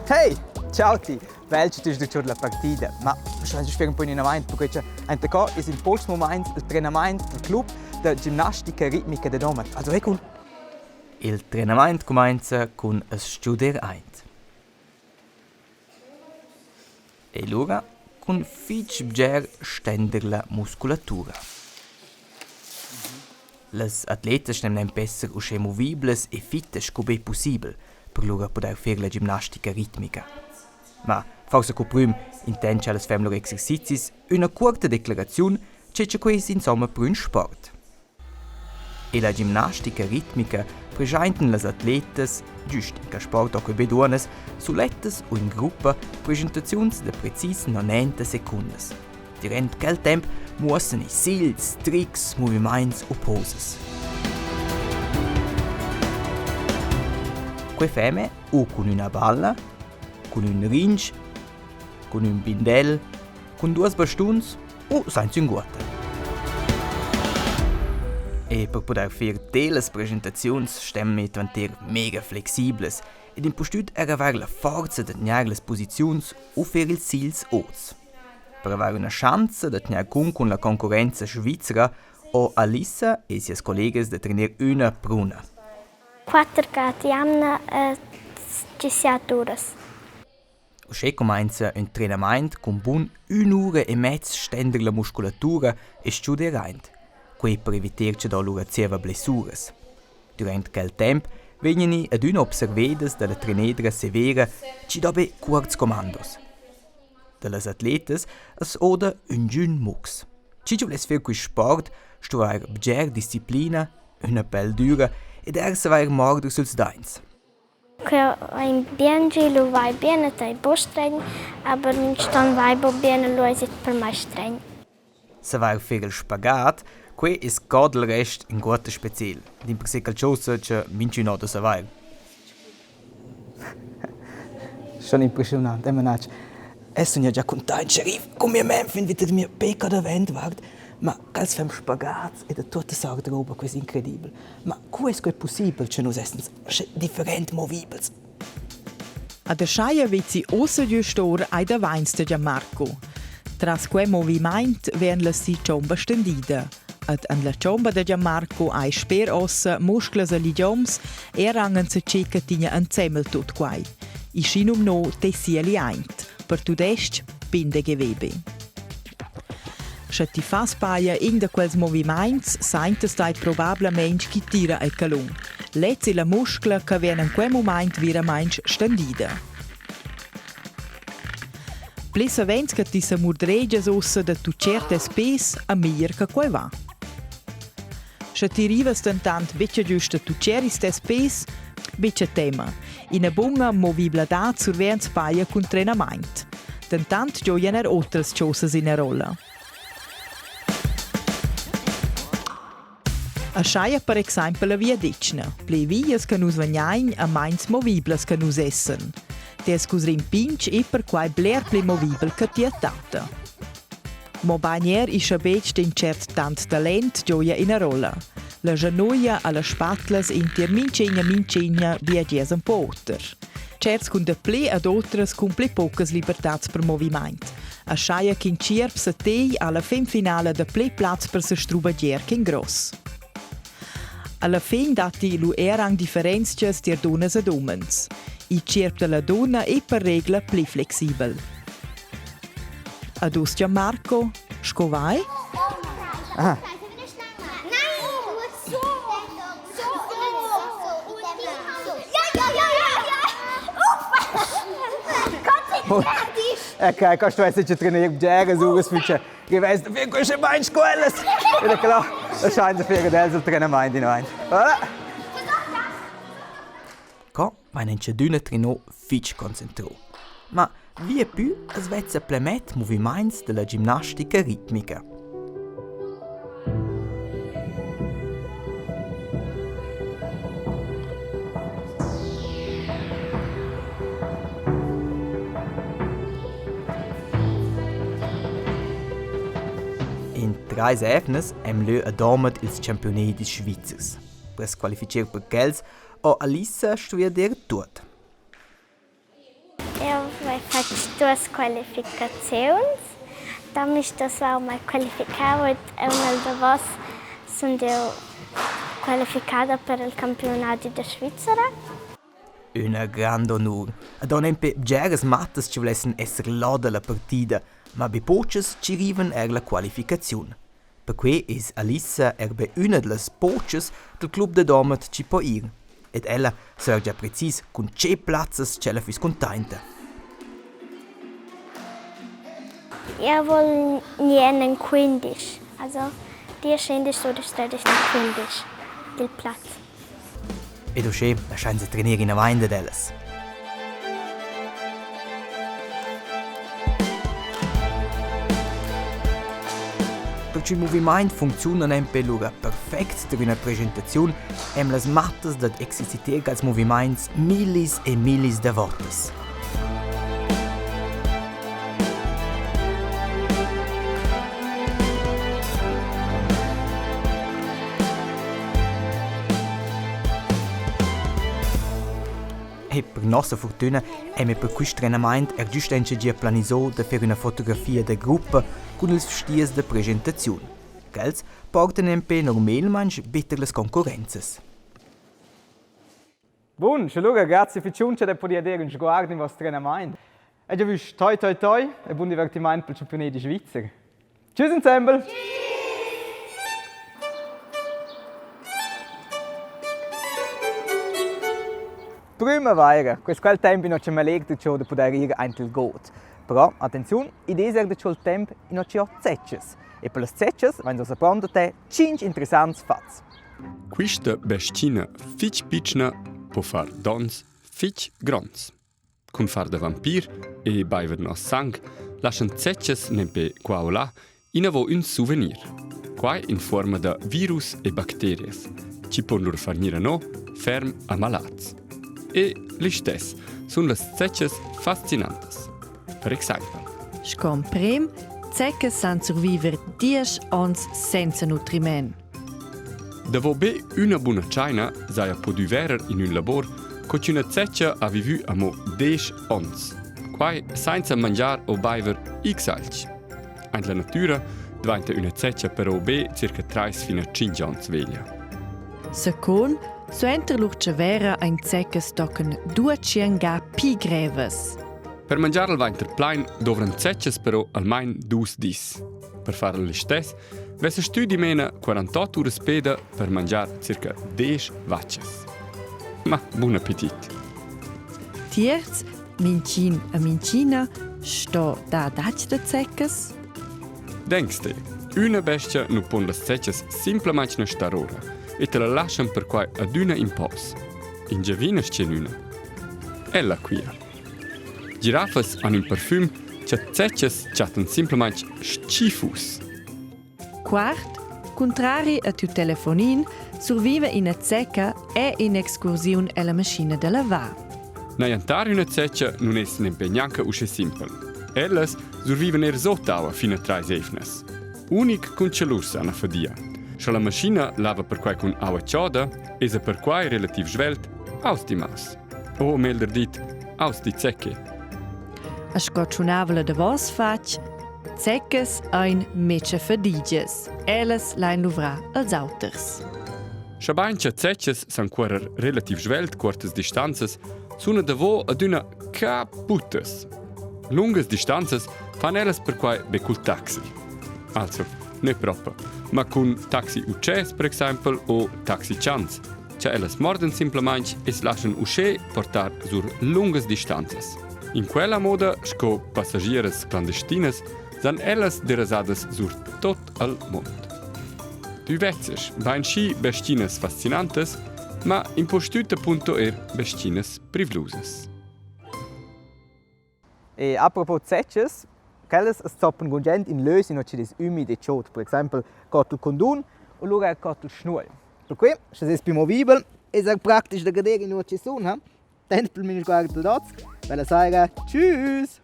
Hey, ciao ti! Bel che tu hast giù la partida, ma schon spiega un po' in avanti, perché c'è ente co is in post moment il trenament del club da gimnastica ritmica de Domat. Also hey cool. Il trenament cumainza cun as studer aint. E lura cun fich bger stender la musculatura. Las atletas ston nempe esser uschè moviblas e fittas sco be pussibel per lura pudair fer la gimnastica ritmica. Ma forsa co prüm intant cha las fem lur exercizis üna cuorta declaraziun che cha quai es insomma per ün sport. E la gimnastica ritmica preschaintan las atletas, güst in cas sport o be duonnas, sulettas u in gruppa preschentaziuns da precis 90 secundas. Durant quel temp muossan i sigls, trics, movimaints u posas. Quei feme u cun üna balla, cun ün rinch, cun ün bindel, cun duos bastuns u sainza ünguotta. E per pudair fer telas presentaziuns stemmi dvanter mega flexiblas ed impustüt er avair la forza da tgnair las posiziuns u fer ils sigls ots. Per avair üna schanza da tgnair cun cun la concurrenza svizra ho Alissa e sias collegas da trener üna pruna. Quatter gad jamna e tgi uras. Uschè cumainza ün trenamaint cun bun ün'ura e mez stender la musculatura e sgiuder aint. Quai per eviter cha do lura zieva blessuras. Dürant quel temp vegnani adüna observedas da la trenedra severa chi do be cuorts commandos. Da las atletas as oda üngün mucs. Chi chi vuless fer quist sport sto avair bger disciplina, üna pel düra ed eir savair morder süls daints. Ein bien gi, lu vai bien ed ei buc stregn, aber mintgaton vai buc bien e lu eisi per mei stregn. Saver fer il spagat, quei es co dal rest inguotta speciel, dimpersè qualchosa cha minchün ho da savair. Schon impressiunant, eh Manatsch? Es sun ja già cuntaint sch'arriv cun mia mem fin vita da mia peca davent, vart, ma quels fem spagats e da tuotta sort roba, quai es incredibel. Ma cu es quai pussibel cha nus essans sche different movibels? Ad ascheia vezzi ussa giust or ei davanz da Gianmarco. Tras quei movimaint vegn la si chomba stendida. Ed en la chomba da Gianmarco ei sper ossa musclas e ligioms era anc enzatgi che tigna ensemel tut quei. I schinum no tessieli aint, per tudestg Bindegewebe. Sche ti fas paia in da quels movimaints, saintas tai probablamein chi tira e calun. Lez è la muscla che vegn en quel mumaint veramaing stendida. Pli savens che ti sa murdregias ussa da tucher tes pes, a meglier che quai va. Sche ti rivas dentant betg giust a tucher ils tes pes, betg tema. Ina bunga movibladad survegns paia cun trenamaint. Dentant gioian er otras chosas ina rolla. Ascheia per exaimpel la via Detschna. Pli vias che nus vegnain, a meins moviblas che nus essen. Tes cusrin pintg e perquai bler pli movibel che tia tatta. Mo bain er ischa betg d'in cert tant talent gioia ina rolla. La schanoia alla spatlas intier mintgegna mintgegna viagias un po oter. Certs cun dapli ad otras cun pli pocas libertads per movimaint. Ascheia ch'in tgierp sa tei alla fin finala dapli plaz per se strubagier ch'in gross. Alla fin datti lu era anc differenzias tier dunnas ed umens. Il tgierp dalla dunna è per regla pli flexibel. Ad uss Gianmarco, sco vai? Ah. Ok, questo è se trainier bger uras fitch che weiss dafür queste bein scuolas. E klar, das scheint dafür del sul trenament in ein. Voilà. Co vain in tschadüna trenò fich concentrò. Ma viepü as vezza plemet movimaints da la gimnastica ritmica. In trais evnas hem lö a Domat ils champiunedis svizzers. Per s'qualificher per quels ho Alissa stuvia dir tuot. Duas qualificaziuns. Da mistas vau mai qualificau ed aunc el davos sun jeu qualificada per il campiunadi da Svizra. Üna granda onur. Ed ho nempe bgeras mattas chi vulessan esser là da la partida, ma be pochas chi rivan eir la qualificaziun. Perquai es Alissa eir be üna da las pochas dal club da Domat chi po ir. Ed ella sa già precis cun che plazzas ch'ella füss cuntainta. Eu vol gnir in quindisch, also diesch, indesch, dudesch, tredisch, quindisch dil plaz. Ed uschè laschainsa trenir inavant dad ellas. Per ch'il movimaint funcziuna nempe lura perfect tar üna presentaziun hem las mattas dad exerciter quels movimaints millis e millis da voutas. E per nossa fortüna emi per quist trenamaint eir güst auncha gia planiso da fer üna fotografia da gruppa cun ils vstieus da presentaziun. Quels portan nempe normalmaing be tar las concurrenzas. Bun, sche lura grazie fitschun da poder dir ün sguard in voss trenamaint. E giavüsch toi toi toi e bun divertimaint pel champiunadi svizzer. Tschüss insembel! Prümavaira, quest quel temp in che m'allegr da pudair ir aint il god. Però attenziun, id es eir da tschel temp in che ho zetschas. E per las zetschas vains uossa pronto te tschinch interessants fats. Quista bes-china fich pitschna po far dons fich gronds. Cun far da vampir e baiver nos sang laschan zetschas nempe qua o là inavo ün souvenir. Quai in fuorma da virus e bacterias, chi pon lura far gnir a no ferm amalats. E listess sun las zetschas fascinantas. Per exaimpel. Sco emprem zeccas san surviver diesch onns senza nutriment. Davo be üna buna tschaina s'haja pudü verer in ün labor co ch'üna zeccha ha vivü amo desch ons. Quai sainza mangiar o baiver x alch. Aint la natüra dvainta üna zeccha però be circa trais fin a tschinch ons veglia. Secund, suenter lur tschavera ein zeccas tochen duatschien ga pli grevas. Per mangiar il vainter plain dovran zetschas però almain dus dis. Per far listess vessa stü dimena 48 uras peda per mangiar circa 10 vachas. Ma bun appetit! Tierz, minchin e minchina sto dar datg da zeccas? Denkst te, üna bestia nu pon las zetschas simplamaing na star ora e te la laschan perquai adüna in pos. Ingiavina schenüna. Ella quia. Girafas han ün parfüm cha zetschas chattan simplamaing s-chifus. Quart, cuntrari a tiu telefonin, surviva ina zecca e in'excursiun ella maschina da lavar. Najantar üna zecca nun es nempe gnanca uschè simpel. Ellas survivan eir sot aua fin a trais eivnas. Unic cun chalurs han fadia. Scha la maschina lava perquai cun aua choda, esa perquai relativ svelt aus die Maus. O meglder dit, aus die Zecke. A sco tschunavla davos fatg, zeccas ein metscha fadigias. Ellas lain luvrar als auters. Schabain cha zeccas san cuorrer relativ svelt cuortas distanzas, suna davo adüna caputtas. Lungas distanzas fan ellas perquai be cul taxi. Also, ne propa, ma cun taxi utschès per exaimpel o taxi chans, cha ellas mordan simplamaing e's laschan uschè portar sur lungas distanzas. In quella moda, sco passagieras clandestinas, san ellas derasadas sur tot al mond. Tü vezzas bainschi bestinas fascinantas, ma impustüt appunto eir bestinas privlusas. E apropos zetschas, quellas as zoppan gugent in lös inua chi'd es ümid e chod, per exaimpel cot il condun o lura eir cot il schnuogl. Perquai, scha s'es pü movibel, es eir praktisch da gader inua chi sun, ha? Temp pel mincha guard dad hoz. Bella saira, tschüss!